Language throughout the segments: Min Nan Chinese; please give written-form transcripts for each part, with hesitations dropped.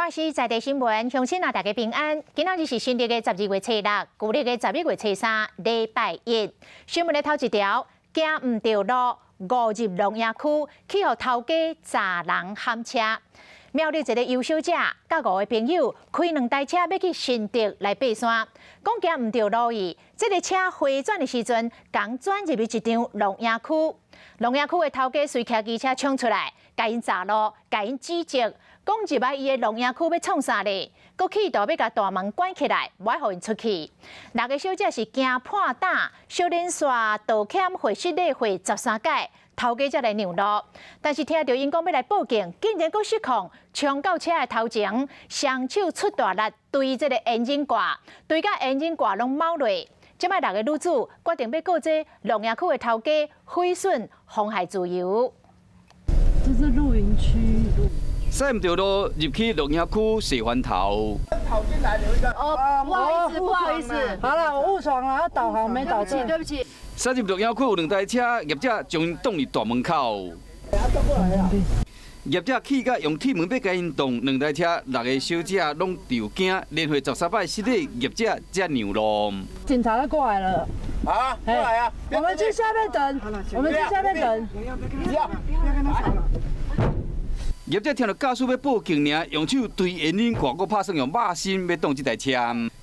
華視在地新聞，鄉親啊，大家平安。今仔日是新曆的12月初6，舊曆的11月初3，禮拜一。新聞的頭一條，行毋著路，誤入露營區，去予頭家砸人撼車。苗栗一个尤小姐佮五个朋友開兩台車欲去新竹來爬山，講行毋著路去，這个車迴轉的時陣，仝轉入去一場露營區。露營區的頭家隨騎機車衝出來，共𪜶閘路，共𪜶指責，講入來伊的露營區欲創啥咧？閣企圖欲共大門關起來，無愛予𪜶出去。六个小姐是驚破膽，小連續道歉會失禮會13擺，頭家才來讓路。但是聽著𪜶講欲來報警，竟然閣失控，衝到車的頭前，雙手出大力推這个引擎蓋，推甲引擎蓋攏昴落。這擺六个女子決定欲告這露營區的頭家毀損妨害自由。這是露營區。駛毋著路入去露營區踅翻頭。跑進來留一個。哦，不好意思，不好意思。好了，我誤闖了，導航沒導對，對不起。駛入露營區有兩台車，業者將𪜶擋佇大門口。業者氣甲用鐵門欲共𪜶擋，兩台車六个小姐攏著驚，連續13擺失禮，業者才讓路。警察都過來了。啊，過來啊！我們去下面等，我們去下面等。不要，不要跟他吵了。業者聽著駕駛欲報警爾，用手推引擎蓋，閣拍算用肉身欲擋這台車。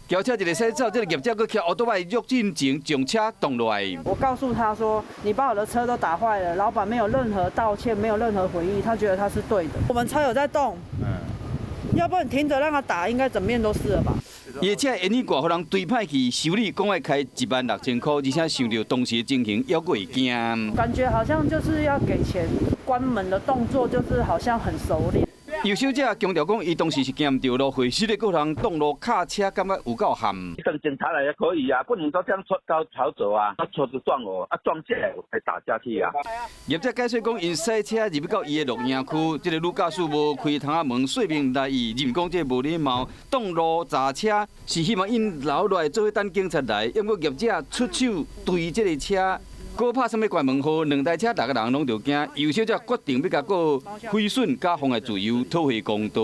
轎車一个駛走，這个業者閣騎歐多擺躍進前將車擋落來。我告訴他說：“你把我的車都打壞了。”老闆沒有任何道歉，沒有任何回應，他覺得他是對的。我們車有在動，要不然停著讓他打，應該整面都是了吧？伊的車引擎蓋予人推歹去修理，講愛開16,000箍，而且想著當時的情形，猶閣會驚。感覺好像就是要給錢關門的動作，就是好像很熟練。尤小姐強調講，伊當時是行毋著路，會失禮閣予人擋路卡車，感覺有夠譀。等警察來也可以啊，不能說這樣出刀逃走啊，他車子撞我，啊撞起來才打架去啊。業者解釋講，𪜶駛車入去到伊的露營區，這个女駕駛無開窗仔門說明來意，認講這無禮貌，擋路砸車，是希望𪜶留落來做伙等警察來。毋過業者出手推這个車，閣拍算欲關門予兩台車六个人攏著驚，尤小姐決定欲共告毀損佮妨礙自由，討回公道。